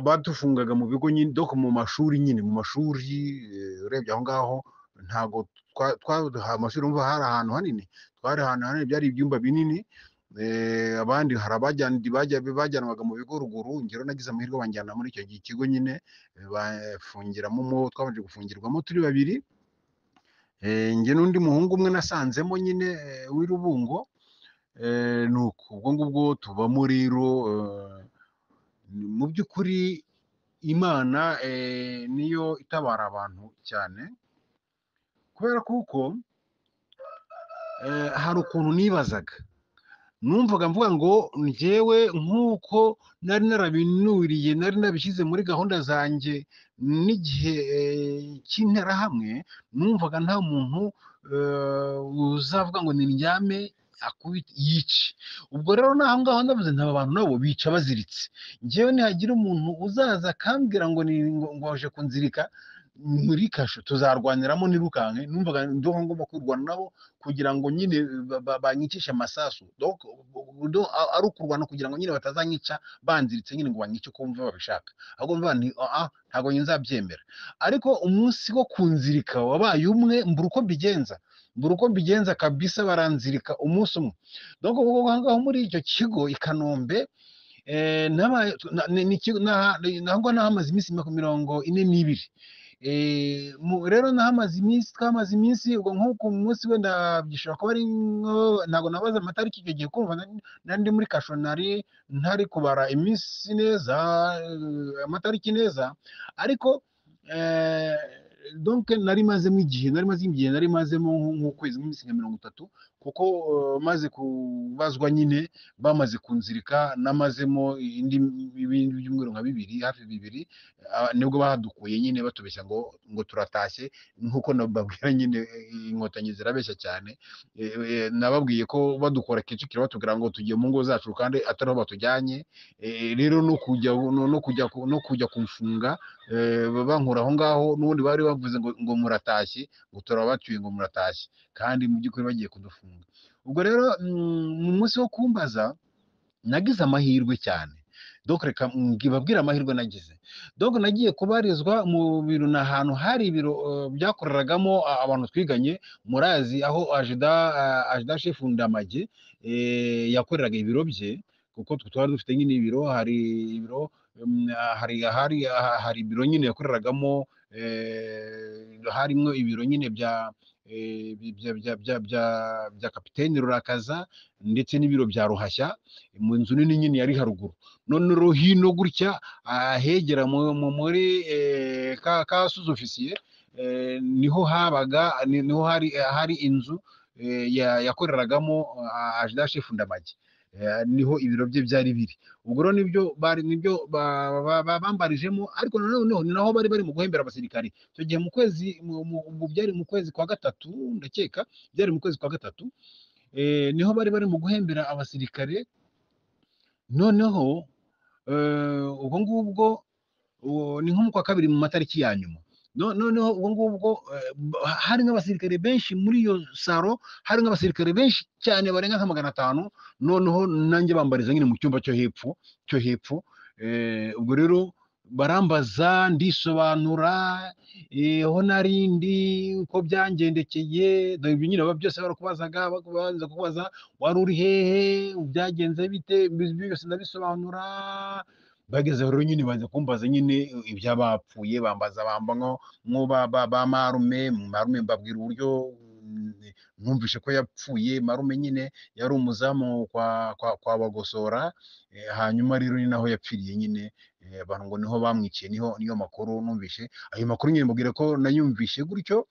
Badufungaga mu bigo nyine, donc mu mashuri nyine, mu mashuri, urebye aho ngaho ntago amashuri urumva hari ahantu hanini, twari ahantu hanini, byari ibyumba binini. Abandi hari bajyanwaga mu bigo ruguru. Ngero nagize amahirwe banjyana muri icyo kigo nyine, bafungiramo, twabanje gufungirwamo turi babiri, njye n'undi muhungu umwe nasanzemo nyine w'i Rubungo. Nuko ubwo ngubwo tubamo rero. Mu by'ukuri Imana niyo itabara abantu cyane, kubera kuko hari ukuntu nibazaga, numvaga mvuga ngo njyewe nk'uko nari narabinuriye, nari nabishyize muri gahunda zanjye n'igihe cy'interahamwe, numvaga nta muntu uzavuga ngo nindyame akubite yice. Ubwo rero naho ngaho ndavuze nti aba bantu nabo bica baziritse, njyewe nihagira umuntu uzaza akambwira ngo ngo aje kunzirika muri kasho tuzarwaniramo nirukanke, numvaga ndiho ngomba kwirwana nabo kugira ngo nyine banyicishe amasasu, donc ari ukurwana kugira ngo nyine batazanyica banziritse nyine ngo banyice uko bumva babishaka. Ahubwo mvuga nti ntabwo njye nzabyemera. Ariko umunsi wo kunzirika wabaye umwe, mbura uko mbigenza kabisa, baranzirika umunsi umwe. Donc ubwo ngaho muri icyo kigo i Kanombe, naho nahamaze iminsi 42. Rero nahamaze iminsi, twamaze iminsi, ubwo nk'uko umunsi wenda byishobora kuba ari ntabwo nabaza amatariki icyo gihe, kumva nari ndi muri kasho, nari ntari kubara iminsi neza, amatariki neza, ariko donc nari mazemo igihe, nari mazemo nk'ukwezi, nk'iminsi nka 30, kuko maze kubazwa nyine bamaze kunzirika, namazemo indi ibindi byumweru nka bibiri, hafi bibiri, nibwo bahadukuye nyine batubeshya ngo turatashye. Nk'uko nababwira nyine inkotanyi zirabeshya cyane. Nababwiye ko badukora Kicukiro batubwira ngo tugiye mu ngo zacu kandi atariho batujyanye. Rero no kujya kumfunga, bankura aho ngaho, n'ubundi bari bavuze ngo muratashye, ngo turabacyuye ngo muratashye, kandi mu by'ukuri bagiye kudufunga. Ubwo rero mu munsi wo kumbaza nagize amahirwe cyane. Donc reka mbabwire amahirwe nagize. Donc nagiye kubarizwa mu biro, ni ahantu hari ibiro byakoreragamo abantu twiganye, murazi aho Ajida Chef Ndamage yakoreraga ibiro bye, kuko twari dufite nyine ibiro, hari ibiro, hari ibiro nyine yakoreragamo, harimo ibiro nyine bya bya kapiteni Rurakaza ndetse n'ibiro bya Ruhashya mu nzu nini nyine yari haruguru. None rero hino gutya ahegera muri ka sous-officier, niho habaga, niho hari inzu yakoreragamo adjudant chef Ndamage. Niho ibiro bye byari biri. Ubwo rero nibyo bari, nibyo bambarijemo, ariko noneho ni naho bari bari mu guhembera abasirikari icyo gihe mu kwezi byari mu kwezi kwa gatatu, ndakeka byari mu kwezi kwa gatatu. Niho bari bari mu guhembera abasirikare. Noneho ubwo ngubwo ni nko mu kwa kabiri mu matariki ya nyuma. Noneho ubwo ngubwo hari nk'abasirikare benshi muri iyo saro, hari nk'abasirikare benshi cyane barenga nka 500. Noneho nanjye bambariza nyine mu cyumba cyo hepfo, cyo hepfo. Ubwo rero barambaza, ndisobanura, aho nari ndi, uko byangendekeye. Dore ibyo nyine byose barakubazaga, babanza kukubaza wari uri hehe, byagenze bite, ibyo byose ndabisobanura. Bageze rero nyine baza kumbaza nyine iby'abapfuye, bambaza bamba nko ba marume. Marume mbabwira uburyo numvishe ko yapfuye. Marume nyine yari umuzamu kwa Bagosora, hanyuma rero ni naho yapfiriye nyine, abantu ngo niho bamwiciye, niho niyo makuru numvishe. Ayo makuru nyine mbabwira ko nayumvishe gutyo,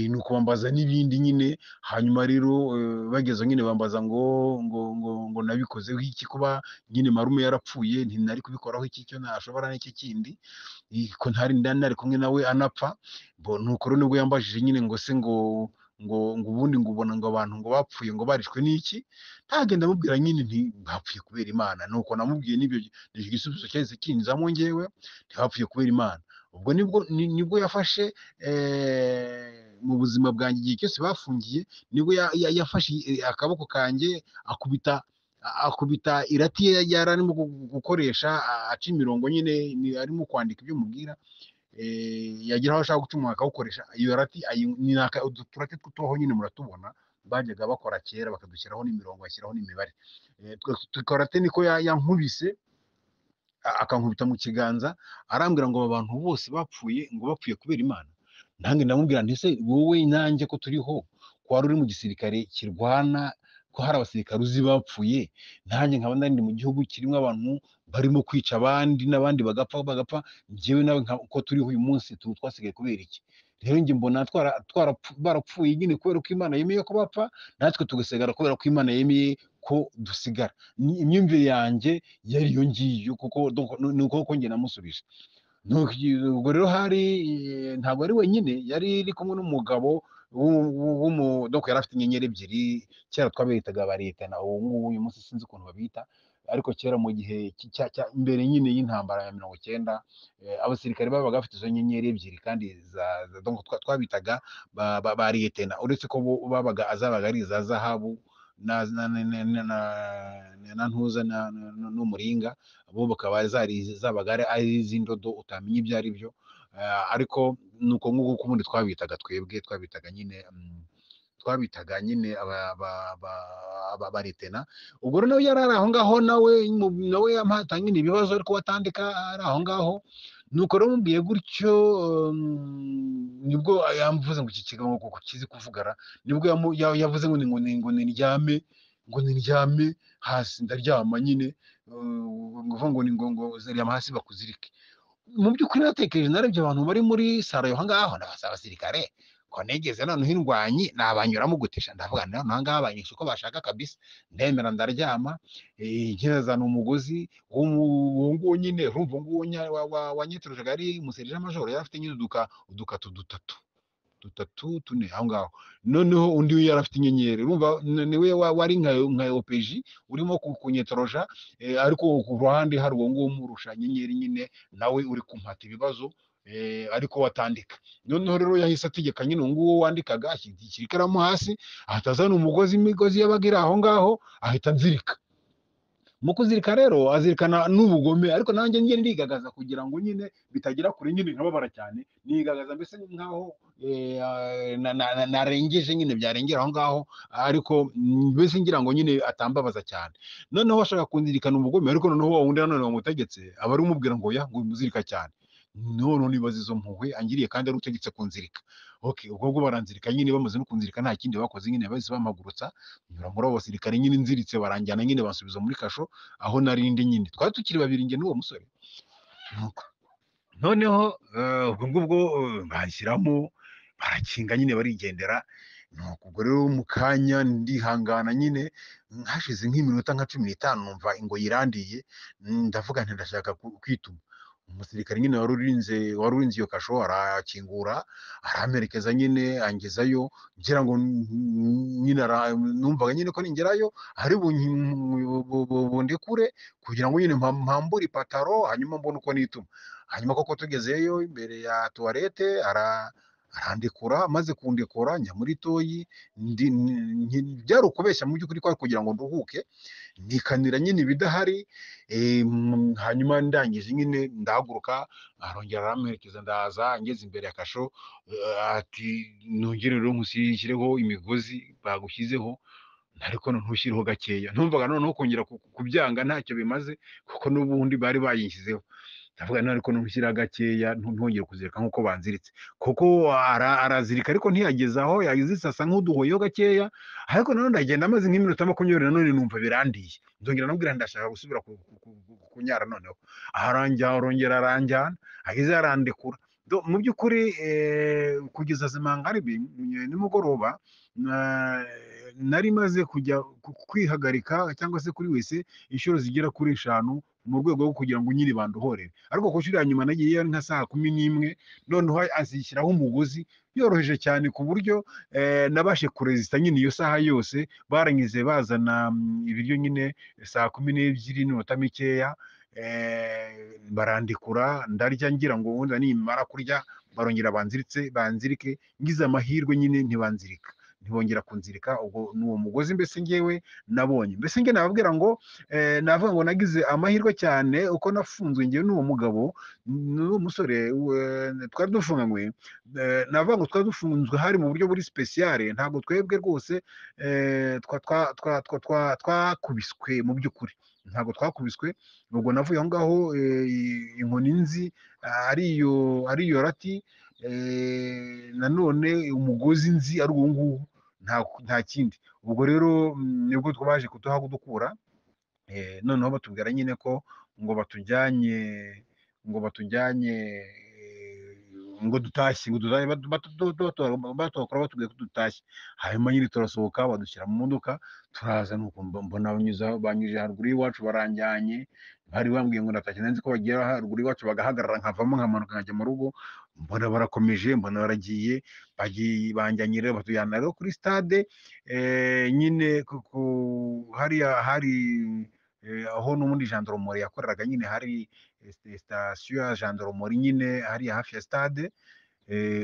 nuko bambaza n'ibindi nyine. Hanyuma rero bageze nyine bambaza ngo nabikozeho iki kuba nyine marume yarapfuye, ntinari kubikoraho iki, cyo nashobora n'iki kindi, ko ntari nari kumwe nawe anapfa. Bo nuko rero nibwo yambajije nyine ngo se ngo ngo ngo ubundi ngo ubona ngo abantu ngo bapfuye ngo barishwe n'iki. Ntagenda amubwira nyine nti bapfuye kubera Imana. Nuko namubwiye n'ibyo, icyo gisubizo cyahise kinzamo njyewe, ntibapfuye kubera Imana. Ubwo nibwo yafashe mu buzima bwanjye igihe cyose bafungiye, nibwo yafashe akaboko kanjye akubita irati ye yari arimo gukoresha aca imirongo nyine, arimo kwandika ibyo mubwira, yagira aho ashaka guca umurongo akawukoresha iyo rati. Ni uturati tw'utubaho nyine muratubona bajyaga bakora kera, bakadushyiraho n'imirongo, bashyiraho n'imibare. Tukarate niko yankubise, akankubita mu kiganza, arambwira ngo aba bantu bose bapfuye ngo bapfuye kubera Imana. Nanjye ndamubwira nti se wowe nanjye ko turiho, ko wari uri mu gisirikare kirwana, ko hari abasirikare uzi bapfuye, nanjye nkaba nari ndi mu gihugu kirimo abantu barimo kwica abandi n'abandi bagapfa bagapfa, njyewe nawe ko turiho uyu munsi tuba twasigaye kubera iki? Rero njye mbona barapfuye nyine kubera ko Imana yemeye ko bapfa, natwe tugasigara kubera ko Imana yemeye ko dusigara. Imyumvire yanjye yari iyo ngiyo, kuko ni uko njye namusubije. Ubwo rero hari ntabwo ari wenyine, yari iri kumwe n'umugabo donc yari afite inyenyeri ebyiri. Kera twabitaga ba leta, na ubu ngubu uyu munsi sinzi ukuntu babita, ariko kera mu gihe mbere nyine y'intambara ya 90, abasirikare babaga bafite izo nyenyeri ebyiri, kandi donc twabitaga ba liyetena, uretse ko bo babaga azabaga ari iza zahabu na ntuza n'umuringa, bo bakaba zabaga ari iz'indodo utamenya ibyo ari byo. Ariko nuko nguko uko ubundi twabitaga twebwe, twabitaga nyine, twabitaga nyine aba liyetena. Ubwo rero nawe yari ari aho ngaho, nawe yampata nyine ibibazo, ariko watandika ari aho ngaho. Nuko rero mubwiye gutyo, nibwo yamvuze ngo iki kigabo ngo kizi kuvugara, nibwo yavuze ngo ngo niryame, ngo niryame hasi, ndaryama nyine, ngo ngo ni ngo ngo ryama hasi bakuzirike. Mu by'ukuri natekereje, narebye abantu bari muri saro aho ngaho, ndabasaba abasirikare ko nigeze noneho indwanyi nabanyuramo gutesha, ndavuga nti noneho ngaha banyishe uko bashaka kabisa, ndemera ndaryama. Nkizana umugozi uwo nguwo nyine, urumva uwo nguwo wanyeterejaga ari umuserija majoro, yari afite nyine udukato dutatu dutatu tune aho ngaho. Noneho undi we yari afite inyenyeri, urumva niwe wari nka OPJ urimo kunyetoroja, ariko ku ruhande hari uwo nguwo umurusha inyenyeri nyine, nawe uri kumpata ibibazo, ariko watandika. Noneho rero yahise ategeka nyine uwo nguwo wandikaga, ashyira ikaramu hasi, ahita azana umugozi, imigozi yabaga iri aho ngaho, ahita anzirika. Mu kuzirika rero azirikana n'ubugome, ariko nanjye njye ndigagaza kugira ngo nyine bitagera kure nyine nkababara cyane, nigagaza mbese nkaho narengeje nyine byarengera aho ngaho, ariko mbese ngira ngo nyine atambabaza cyane. Noneho ashaka kunzirikana ubugome, ariko noneho wa wundi nanone wamutegetse aba ari umubwira ngo ya ngo muzirika cyane. Noneho nibaza izo mpuhwe angiriye kandi ari utegetse kunzirika. Okay, ubwo bwo baranzirika nyine, bamaze no kunzirika nta kindi bakoze nyine, bahise bampagurutsa nyura muri abo basirikare nyine nziritse, baranjyana nyine bansubiza muri kasho aho narindi nyine. Twari tukiri babiri njye n'uwo musore. Nuko noneho ubwo ngubwo banshyiramo, barakinga nyine barigendera. Nuko ubwo rero mu kanya ndihangana nyine, hashize nk'iminota nka 15 numva ingoyi irandiye, ndavuga nti ndashaka kwituma. Umusirikare nyine wari urinze iyo kasho arakingura, aramperekeza nyine angezayo, ngira ngo nyine numvaga nyine ko ningerayo ari bundekure kugira ngo nyine mpambure ipataro, hanyuma mbone uko nituma. Hanyuma koko tugezeyo imbere ya tuwarete arandekura, maze kundekura njya muri toyi, byari ukubeshya mu by'ukuri kwari kugira ngo nduhuke, nikanira nyine ibidahari. Hanyuma ndangije nyine ndahaguruka, arongera aramperekeza ndaza, ngeze imbere ya kasho, ati nongere rero nkushyireho imigozi bagushyizeho, ariko ntushyireho gakeya. Numvaga noneho kongera kubyanga ntacyo bimaze kuko n'ubundi bari bayinshyizeho. Ndavuga none ariko ntushyira gakeya, ntongere kuzirika nk'uko banziritse, kuko arazirika ariko ntiyageze aho yaziritse, asa nk'uduhoyeho gakeya. Ariko nanone ndagenda amaze nk'iminota 20 nanone numva birandiye, ndongera namubwira ndashaka gusubira kunyara noneho. Arongera aranjyana, ageze arandekura. Mu by'ukuri kugeza zimangaribi nimugoroba nari maze kujya kwihagarika cyangwa se kuri wese inshuro zigera kuri 5 mu rwego rwo kugira ngo nyine banduhorere. Ariko ku nshuro ya nyuma nagiye nka saa 11, noneho azishyiraho umugozi yoroheje cyane ku buryo nabashe kurezista nyine iyo saha yose. Barangize bazana ibiryo nyine saa 12 n'iminota mikeya, barandikura ndarya, ngira ngo wenda nimara kurya barongera banzirike. Ngize amahirwe nyine ntibanzirika, ntibongera kunzirika. Ubwo ni uwo mugozi mbese ngewe nabonye. Mbese nge nababwira ngo navuga ngo nagize amahirwe cyane uko nafunzwe ngewe n'uwo mugabo n'uwo musore twari dufunganywe. Navuga ngo twari dufunzwe hari mu buryo buri spéciale, ntabwo twebwe rwose twakubiswe mu by'ukuri, ntabwo twakubiswe. Ubwo navuye aho ngaho inkoni nzi ariyo rati, nanone umugozi nzi ari uwo nguwo, nta kindi. Ubwo rero nibwo twaje kudukura, noneho batubwira nyine ko ngo batujyanye, ngo dutashye, batokora batubwiye ko dutashye. Hanyuma nyine turasohoka, badushyira mu modoka turaza. Nuko mbona banyuze haruguru y'iwacu baranjyanye, bari bambwiye ngo ndatashye, nzi ko bagera haruguru y'iwacu bagahagarara nkavamo nkamanuka nkajya mu rugo. Mbona barakomeje, mbona baragiye, bagiye banjyanye rero batujyana rero kuri stade nyine hariya hari aho n'ubundi gendarmerie yakoreraga nyine, hari station ya gendarmerie nyine hariya hafi ya stade.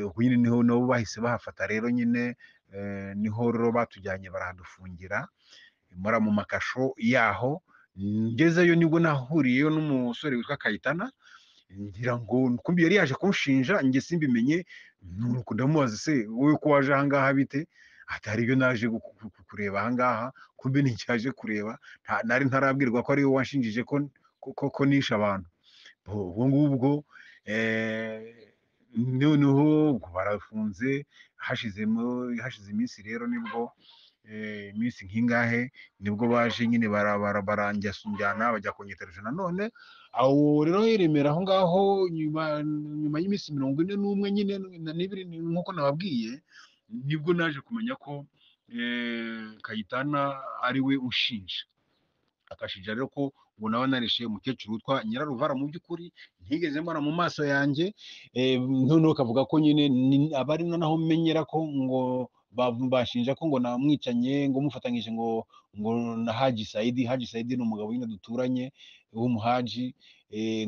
Ubwo nyine niho nabo bahise bahafata rero nyine, niho rero batujyanye barahadufungira muri mu makasho yaho. Ngezeyo nibwo nahuriyeyo n'umusore witwa Kayitana, ngira ngo kumbi yari yaje kunshinja njye simbimenye. Nuko ndamubaza se wowe ko waje aha ngaha bite? Ati hari ibyo naje kureba aha ngaha. Kumbi ntacyaje kureba, nari ntarabwirwa ko ari wowe wanshinjije ko nishe abantu. Ubwo ngubwo noneho barafunze, hashize iminsi rero nibwo iminsi nk'ingahe nibwo baje nyine baranjyana bajya kunyitereje nanone. Aho rero i Remera aho ngaho nyuma y'iminsi 41 nyine n'ibiri nk'uko nababwiye, nibwo naje kumenya ko Kayitana ari we ushinja. Akashinja rero ko ngo nawe narishe umukecuru witwa Nyiraruvara, mu by'ukuri ntigeze mbona mu maso yanjye. Noneho kavuga ko nyine abari noneho menyera ko ngo bashinja ko ngo namwicanye, ngo mufatanyije ngo na Haji Saidi. Haji Saidi ni umugabo nyine duturanye w'umuhaji,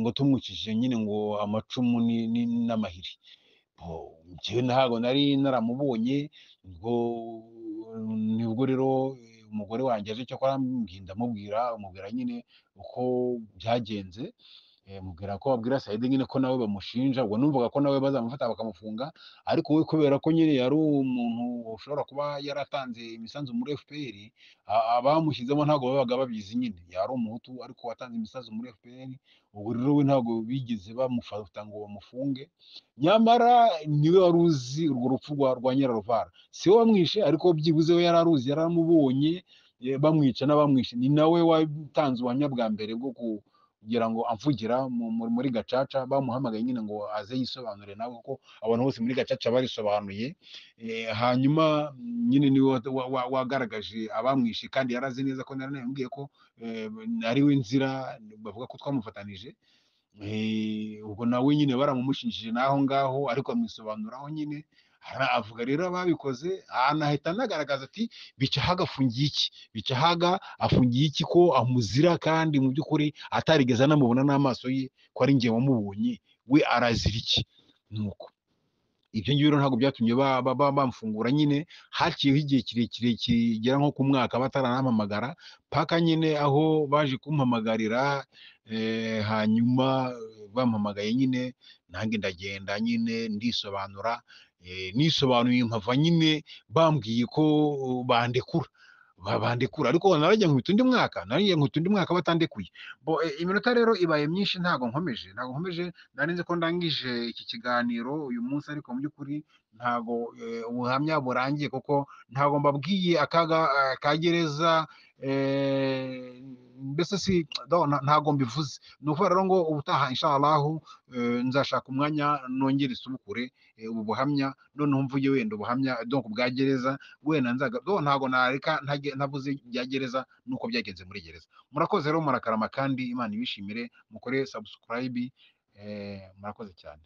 ngo tumwicishije nyine ngo amacumu n'amahiri. Njyewe ntabwo nari naramubonye. Ngo nibwo rero umugore wanjye aje, cyakora ndamubwira, umubwira nyine uko byagenze. Mubwira ko babwira Saidi nyine ko nawe bamushinja. Ubwo numvaga ko nawe bazamufata bakamufunga, ariko we kubera ko nyine yari umuntu ushobora kuba yaratanze imisanzu muri FPR, abamushyizemo ntabwo babaga babizi nyine, yari umuhutu ariko watanze imisanzu muri FPR. Ubwo rero we ntabwo bigeze bamufata ngo bamufunge, nyamara niwe wari uzi urwo rupfu rwa Nyiraruvara. Si we wamwishe, ariko byibuze we yari aruzi, yaramubonye bamwica n'abamwishe. Ni nawe watanze ubuhamya bwa mbere bwo kugira ngo amvugira muri Gacaca. Bamuhamagaye nyine ngo aze yisobanure nawe, kuko abantu bose muri Gacaca barisobanuye. Hanyuma nyine niwe wagaragaje abamwishe, kandi yarazi neza ko nari namubwiye ko ari we nzira bavuga ko twamufatanije. Ubwo nawe nyine baramumushinjije n'aho ngaho, ariko amwisobanuraho nyine. Avuga rero ababikoze, anahita anagaragaza ati Bicahaga afungiye iki, Bicahaga afungiye iki ko amuzira, kandi mu by'ukuri atarigeze anamubona n'amaso ye, ko ari njye wamubonye, we arazira iki? Nuko ibyo ngibyo rero ntabwo byatumye bamfungura nyine. Haciyeho igihe kirekire kigera nko ku mwaka bataranampamagara, paka nyine aho baje kumpamagarira. Hanyuma bampamagaye nyine, nanjye ndagenda nyine ndisobanura. Nisobanuye mpava nyine bambwiye ko bandekura, ariko narajya nkubita undi mwaka, narajya nkubita undi mwaka batandekuye. Iminota rero ibaye myinshi, ntabwo nkomeje. Nari nzi ko ndangije iki kiganiro uyu munsi, ariko mu by'ukuri ntabwo ubuhamya burangiye, kuko ntabwo mbabwiye akaga ka gereza. Mbese si ntabwo mbivuze. Ni ukuvuga rero ngo ubutaha inshallah nzashaka umwanya nongere isubukure ubu buhamya, noneho mvuge wenda ubuhamya donc bwa gereza, wenda nzaga ntabwo nareka ntavuze bya gereza nuko byagenze muri gereza. Murakoze rero, murakarama, kandi Imana ibishimire. Mukore subscribe. Murakoze cyane.